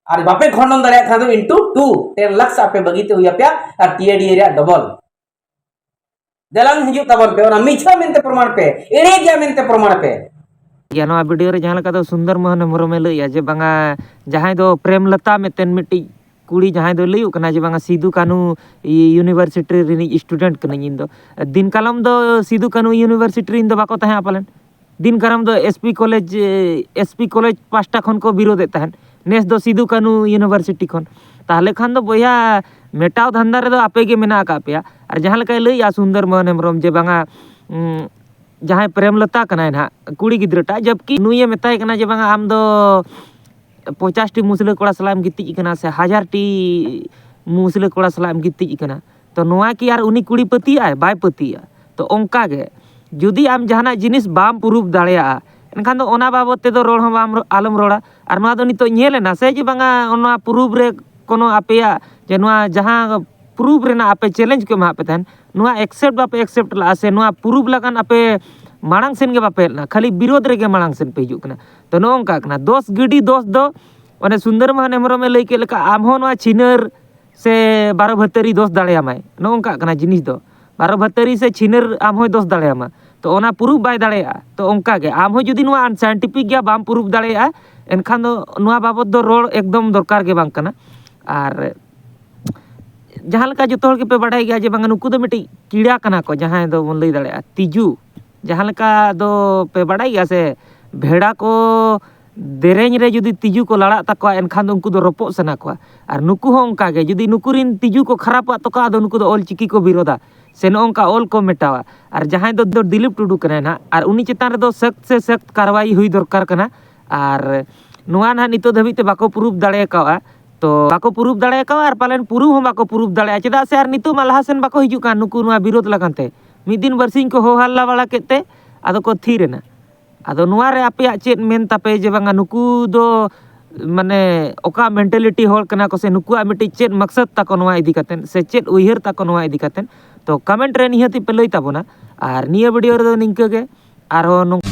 ᱟᱨ ᱵᱟᱯᱮ ᱠᱷᱚᱸᱰᱚᱱ ᱫᱟᱲᱮᱭᱟᱜ ᱠᱷᱟᱱ ᱫᱚ ᱤᱱᱴᱩ ᱴᱩ, ᱴᱮᱱ ᱞᱟᱠᱷ ᱟᱯᱮ ᱵᱟᱹᱜᱤ ᱛᱮ ᱦᱩᱭ ᱟᱯᱮᱭᱟ, ᱟᱨ ᱴᱤ ᱮ ᱰᱤ ᱮ ᱨᱮᱭᱟᱜ ᱰᱚᱵᱚᱞ᱾ ᱫᱮᱞᱟᱝ ᱦᱤᱡᱩᱜ ᱛᱟᱵᱚᱱ ᱯᱮ, ᱚᱱᱟ ᱢᱤᱪᱷᱟ ᱢᱮᱱᱛᱮ ᱯᱨᱚᱢᱟᱬ ᱯᱮ, ᱮᱲᱮ ᱜᱮᱭᱟ ᱢᱮᱱᱛᱮ ᱯᱨᱚᱢᱟᱬ ᱯᱮ᱾ ᱜᱮᱭᱟ᱾ ᱱᱚᱣᱟ ᱵᱷᱤᱰᱤᱭᱳ ᱨᱮ ᱡᱟᱦᱟᱸ ᱞᱮᱠᱟ ᱫᱚ ᱥᱩᱱᱫᱚᱨ ᱢᱳᱦᱚᱱ ᱦᱮᱢᱵᱨᱚᱢᱮ ᱞᱟᱹᱭᱮᱜᱼᱟ ᱡᱮ ᱵᱟᱝᱟ, ᱡᱟᱦᱟᱸᱭ ᱫᱚ ᱯᱨᱮᱢᱞᱚᱛᱟ ᱢᱤᱫᱴᱮᱱ ᱢᱤᱫᱴᱤᱡ ᱠᱩᱲᱤ ᱡᱟᱦᱟᱸᱭ ᱫᱚ ᱞᱟᱹᱭᱩᱜ ᱠᱟᱱᱟ ᱡᱮ ᱵᱟᱝᱟ ᱥᱤᱫᱩ ᱠᱟᱹᱱᱦᱩ ᱤᱭᱩᱱᱤᱵᱷᱟᱨᱥᱤᱴᱤ ᱨᱤᱱᱤᱡ ᱥᱴᱩᱰᱮᱱᱴ ᱠᱟᱹᱱᱟᱹᱧ ᱤᱧ ᱫᱚ᱾ ᱫᱤᱱ ᱠᱟᱞᱚᱢ ᱫᱚ ᱥᱤᱫᱩ ᱠᱟᱹᱱᱦᱩ ᱤᱭᱩᱱᱤᱵᱷᱟᱨᱥᱤᱴᱤ ᱨᱤᱱ ᱫᱚ ᱵᱟᱠᱚ ᱛᱟᱦᱮᱸᱜᱼᱟ ᱯᱟᱞᱮᱱ᱾ ᱫᱤᱱ ᱠᱟᱞᱚᱢ ᱫᱚ S P college, S P college ᱯᱟᱥᱴᱟ ᱠᱷᱚᱱ ᱠᱚ ᱵᱤᱨᱳᱫᱮᱫ ᱛᱟᱦᱮᱸᱫ᱾ ᱱᱮᱥ ᱫᱚ ᱥᱤᱫᱩ ᱠᱟᱹᱱᱦᱩ ᱤᱭᱩᱱᱤᱵᱷᱟᱨᱥᱤᱴᱤ ᱠᱷᱚᱱ᱾ ᱛᱟᱦᱚᱞᱮ ᱠᱷᱟᱱ ᱫᱚ ᱵᱚᱭᱦᱟ, ᱢᱮᱴᱟᱣ ᱫᱷᱟᱱᱫᱟ ᱨᱮᱫᱚ ᱟᱯᱮ ᱜᱮ ᱢᱮᱱᱟᱜ ᱟᱠᱟᱫ ᱯᱮᱭᱟ᱾ ᱟᱨ ᱡᱟᱦᱟᱸ ᱞᱮᱠᱟᱭ ᱞᱟᱹᱭᱮᱜᱼᱟ ᱥᱩᱱᱫᱚᱨ ᱢᱳᱦᱚᱱ ᱦᱮᱢᱵᱨᱚᱢ ᱡᱮ ᱵᱟᱝᱟ, ᱩᱸ, ᱡᱟᱦᱟᱸᱭ ᱯᱨᱮᱢᱞᱚᱛᱟ ᱠᱟᱱᱟᱭ ᱱᱟᱦᱟᱜ ᱠᱩᱲᱤ ᱜᱤᱫᱽᱨᱟᱹᱴᱟᱜ, ᱡᱚᱵᱠᱤ ᱱᱩᱭᱮ ᱢᱮᱛᱟᱭ ᱠᱟᱱᱟ ᱡᱮ ᱵᱟᱝᱟ ᱟᱢ ᱫᱚ ᱯᱚᱧᱪᱟᱥ ᱴᱤ ᱢᱩᱥᱞᱟᱹ ᱠᱚᱲᱟ ᱥᱟᱞᱟᱜ ᱮᱢ ᱜᱤᱛᱤᱡ ᱠᱟᱱᱟ ᱥᱮ ᱦᱟᱡᱟᱨ ᱴᱤ ᱢᱩᱥᱞᱟᱹ ᱠᱚᱲᱟ ᱥᱟᱞᱟᱜ ᱮᱢ ᱜᱤᱛᱤᱡ ᱠᱟᱱᱟ᱾ ᱛᱚ ᱱᱚᱣᱟ ᱠᱤ ᱟᱨ ᱩᱱᱤ ᱠᱩᱲᱤ ᱯᱟᱹᱛᱭᱟᱹᱜ ᱟᱭ? ᱵᱟᱭ ᱯᱟᱹᱛᱭᱟᱹᱜᱼᱟ᱾ ᱛᱚ ᱚᱱᱠᱟ ᱜᱮ ᱡᱩᱫᱤ ᱟᱢ ᱡᱟᱦᱟᱱᱟᱜ ᱡᱤᱱᱤᱥ ᱵᱟᱢ ᱯᱨᱩᱯᱷ ᱫᱟᱲᱮᱭᱟᱜᱼᱟ, ᱮᱱᱠᱷᱟᱱ ᱫᱚ ᱚᱱᱟ ᱵᱟᱵᱚᱛ ᱛᱮᱫᱚ ᱨᱚᱲ ᱦᱚᱸ ᱵᱟᱢ ᱨᱚ-, ᱟᱞᱚᱢ ᱨᱚᱲᱟ᱾ ᱟᱨ ᱱᱚᱣᱟ ᱫᱚ ᱱᱤᱛᱚᱜ ᱧᱮᱞ ᱮᱱᱟ ᱥᱮ ᱡᱮ ᱵᱟᱝᱟ ᱚᱱᱟ ᱯᱨᱩᱯᱷ ᱨᱮ ᱠᱳᱱᱳ ᱟᱯᱮᱭᱟᱜ ᱡᱮ ᱱᱚᱣᱟ ᱡᱟᱦᱟᱸ ᱯᱨᱩᱯᱷ ᱨᱮᱱᱟᱜ ᱟᱯᱮ ᱪᱮᱞᱮᱧᱡᱽ ᱠᱚ ᱮᱢᱟᱜ ᱯᱮ ᱛᱟᱦᱮᱸᱱ, ᱱᱚᱣᱟ ᱮᱠᱥᱮᱯᱴ ᱵᱟᱯᱮ ᱮᱠᱥᱮᱯᱴ ᱞᱟᱜᱼᱟ ᱥᱮ ᱱᱚᱣᱟ ᱯᱨᱩᱯᱷ ᱞᱟᱜᱟᱱ ᱟᱯᱮ ᱢᱟᱲᱟᱝ ᱥᱮᱱ ᱜᱮ ᱵᱟᱯᱮ ᱦᱮᱡ ᱞᱮᱱᱟ, ᱠᱷᱟᱹᱞᱤ ᱵᱤᱨᱳᱫᱷ ᱨᱮᱜᱮ ᱢᱟᱲᱟᱝ ᱥᱮᱱ ᱯᱮ ᱦᱤᱡᱩᱜ ᱠᱟᱱᱟ᱾ ᱛᱚ ᱱᱚᱜᱼᱚ ᱱᱚᱝᱠᱟ ᱠᱟᱱᱟ᱾ ᱫᱳᱥ ᱜᱤᱰᱤ ᱫᱳᱥ ᱫᱚ ᱚᱱᱮ ᱥᱩᱱᱫᱚᱨ ᱢᱳᱦᱚᱱ ᱦᱮᱢᱵᱨᱚᱢᱮ ᱞᱟᱹᱭ ᱠᱮᱫ ᱞᱮᱠᱟ, ᱟᱢ ᱦᱚᱸ ᱱᱚᱣᱟ ᱪᱷᱤᱱᱟᱹᱨ ᱥᱮ ᱵᱟᱨᱚ ᱵᱷᱟᱹᱛᱟᱹᱨᱤ ᱫᱳᱥ ᱫᱟᱲᱮᱭᱟᱢᱟᱭ᱾ ᱱᱚᱜᱼᱚ ᱱᱚᱝᱠᱟ ᱠᱟᱱᱟ ᱡᱤᱱᱤᱥ ᱫᱚ᱾ ᱵᱟᱨᱚ ᱵᱷᱟᱹᱛᱟᱹᱨᱤ ᱥᱮ ᱪᱷᱤᱱᱟᱹᱨ ᱟᱢ ᱦᱚᱸᱭ ᱫᱳᱥ ᱫᱟᱲᱮᱭᱟᱢᱟ᱾ ᱛᱚ ᱚᱱᱟ ᱯᱨᱩᱯᱷ ᱵᱟᱭ ᱫᱟᱲᱮᱭᱟᱜᱼᱟ᱾ ᱛᱚ ᱚᱱᱠᱟ ᱜᱮ ᱟᱢ ᱦᱚᱸ ᱡᱩᱫᱤ ᱱᱚᱣᱟ ᱟᱱᱥᱟᱭᱮᱱᱴᱤᱯᱷᱤᱠ ᱜᱮᱭᱟ, ᱵᱟᱢ ᱯᱨᱩᱯᱷ ᱫᱟᱲᱮᱭᱟᱜᱼᱟ, ᱮᱱᱠᱷᱟᱱ ᱫᱚ ᱱᱚᱣᱟ ᱵᱟᱵᱚᱛ ᱫᱚ ᱨᱚᱲ ᱮᱠᱫᱚᱢ ᱫᱚᱨᱠᱟᱨ ᱜᱮ ᱵᱟᱝ ᱠᱟᱱᱟ᱾ ᱟᱨ ᱡᱟᱦᱟᱸ ᱞᱮᱠᱟ ᱡᱚᱛᱚ ᱦᱚᱲ ᱜᱮᱯᱮ ᱵᱟᱰᱟᱭ ᱜᱮᱭᱟ ᱡᱮ ᱵᱟᱝᱟ ᱱᱩᱠᱩ ᱫᱚ ᱢᱤᱫᱴᱤᱡ ᱠᱤᱲᱟ ᱠᱟᱱᱟ ᱠᱚ, ᱡᱟᱦᱟᱸᱭ ᱫᱚᱵᱚᱱ ᱞᱟᱹᱭ ᱫᱟᱲᱮᱭᱟᱜᱼᱟ ᱛᱤᱡᱩ᱾ ᱡᱟᱦᱟᱸ ᱞᱮᱠᱟ ᱫᱚ ᱯᱮ ᱵᱟᱰᱟᱭ ᱜᱮᱭᱟ ᱥᱮ, ᱵᱷᱮᱲᱟ ᱠᱚ ᱫᱮᱨᱮᱧ ᱨᱮ ᱡᱩᱫᱤ ᱛᱤᱡᱩ ᱠᱚ ᱞᱟᱲᱟᱜ ᱛᱟᱠᱚᱣᱟ, ᱮᱱᱠᱷᱟᱱ ᱫᱚ ᱩᱱᱠᱩ ᱫᱚ ᱨᱚᱯᱚᱜ ᱥᱟᱱᱟ ᱠᱚᱣᱟ᱾ ᱟᱨ ᱱᱩᱠᱩ ᱦᱚᱸ ᱚᱱᱠᱟ ᱜᱮ, ᱡᱩᱫᱤ ᱱᱩᱠᱩ ᱨᱤᱱ ᱛᱤᱡᱩ ᱠᱚ ᱠᱷᱟᱨᱟᱯᱟᱜ ᱛᱟᱠᱚᱣᱟ, ᱟᱫᱚ ᱱᱩᱠᱩ ᱫᱚ ᱚᱞ ᱪᱤᱠᱤ ᱠᱚ ᱵᱤᱨᱳᱫᱟ, ᱥᱮ ᱱᱚᱜᱼᱚ ᱱᱚᱝᱠᱟ ᱚᱞ ᱠᱚ ᱢᱮᱴᱟᱣᱟ᱾ ᱟᱨ ᱡᱟᱦᱟᱸᱭ ᱫᱚ ᱫᱚ ᱫᱤᱞᱤᱯ ᱴᱩᱰᱩ ᱠᱟᱱᱟᱭ ᱱᱟᱦᱟᱜ, ᱟᱨ ᱩᱱᱤ ᱪᱮᱛᱟᱱ ᱨᱮᱫᱚ ᱥᱚᱠᱛ ᱥᱮ ᱥᱚᱠᱛ ᱠᱟᱨᱣᱟᱭ ᱦᱩᱭ ᱫᱚᱨᱠᱟᱨ ᱠᱟᱱᱟ᱾ ᱟᱨ ᱱᱚᱣᱟ ᱱᱟᱦᱟᱜ ᱱᱤᱛᱚᱜ ᱫᱷᱟᱹᱵᱤᱡ ᱛᱮ ᱵᱟᱠᱚ ᱯᱨᱩᱯ ᱫᱟᱲᱮ ᱠᱟᱣᱟ᱾ ᱛᱚ ᱵᱟᱠᱚ ᱯᱨᱩᱯ ᱫᱟᱲᱮ ᱠᱟᱣᱟ, ᱟᱨ ᱯᱟᱞᱮᱱ ᱯᱨᱩᱯ ᱦᱚᱸ ᱵᱟᱠᱚ ᱯᱨᱩᱯ ᱫᱟᱲᱮᱭᱟᱜᱼᱟ᱾ ᱪᱮᱫᱟᱜ ᱥᱮ ᱟᱨ ᱱᱤᱛᱚᱜ ᱢᱟ ᱞᱟᱦᱟ ᱥᱮᱱ ᱵᱟᱠᱚ ᱦᱤᱡᱩᱜ ᱠᱟᱱ ᱱᱩᱠᱩ ᱱᱚᱣᱟ ᱵᱤᱨᱳᱫ ᱞᱟᱹᱜᱤᱫ ᱛᱮ᱾ ᱢᱤᱫ ᱫᱤᱱ ᱵᱟᱨᱥᱤᱧ ᱠᱚ ᱦᱚ ᱦᱟᱞᱞᱟ ᱵᱟᱲᱟ ᱠᱮᱫ ᱛᱮ ᱟᱫᱚ ᱠᱚ ᱛᱷᱤᱨ ᱮᱱᱟ᱾ ᱟᱫᱚ ᱱᱚᱣᱟ ᱨᱮ ᱟᱯᱮᱭᱟᱜ ᱪᱮᱫ ᱢᱮᱱ ᱛᱟᱯᱮ ᱡᱮ ᱵᱟᱝᱟ ᱱᱩᱠᱩ ᱫᱚ ᱢᱟᱱᱮ ᱚᱠᱟ ᱢᱮᱱᱴᱟᱞᱤᱴᱤ ᱦᱚᱲ ᱠᱟᱱᱟ ᱠᱚ, ᱥᱮ ᱱᱩᱠᱩᱣᱟᱜ ᱢᱤᱫᱴᱤᱡ ᱪᱮᱫ ᱢᱟᱠᱥᱟᱫ ᱛᱟᱠᱚ ᱱᱚᱣᱟ ᱤᱫᱤ ᱠᱟᱛᱮᱫ, ᱥᱮ ᱪᱮᱫ ᱩᱭᱦᱟᱹᱨ ᱛᱟᱠᱚ ᱱᱚᱣᱟ ᱤᱫᱤ ᱠᱟᱛᱮᱫ? ᱛᱚ ᱠᱚᱢᱮᱱᱴ ᱨᱮ ᱱᱤᱦᱟᱹᱛ ᱯᱮ ᱞᱟᱹᱭ ᱛᱟᱵᱚᱱᱟ᱾ ᱟᱨ ᱱᱤᱭᱟᱹ ᱵᱷᱤᱰᱤᱭᱳ ᱨᱮᱫᱚ ᱱᱤᱝᱠᱟᱹ ᱜᱮ, ᱟᱨᱦᱚᱸ ᱱᱚᱝᱠᱟ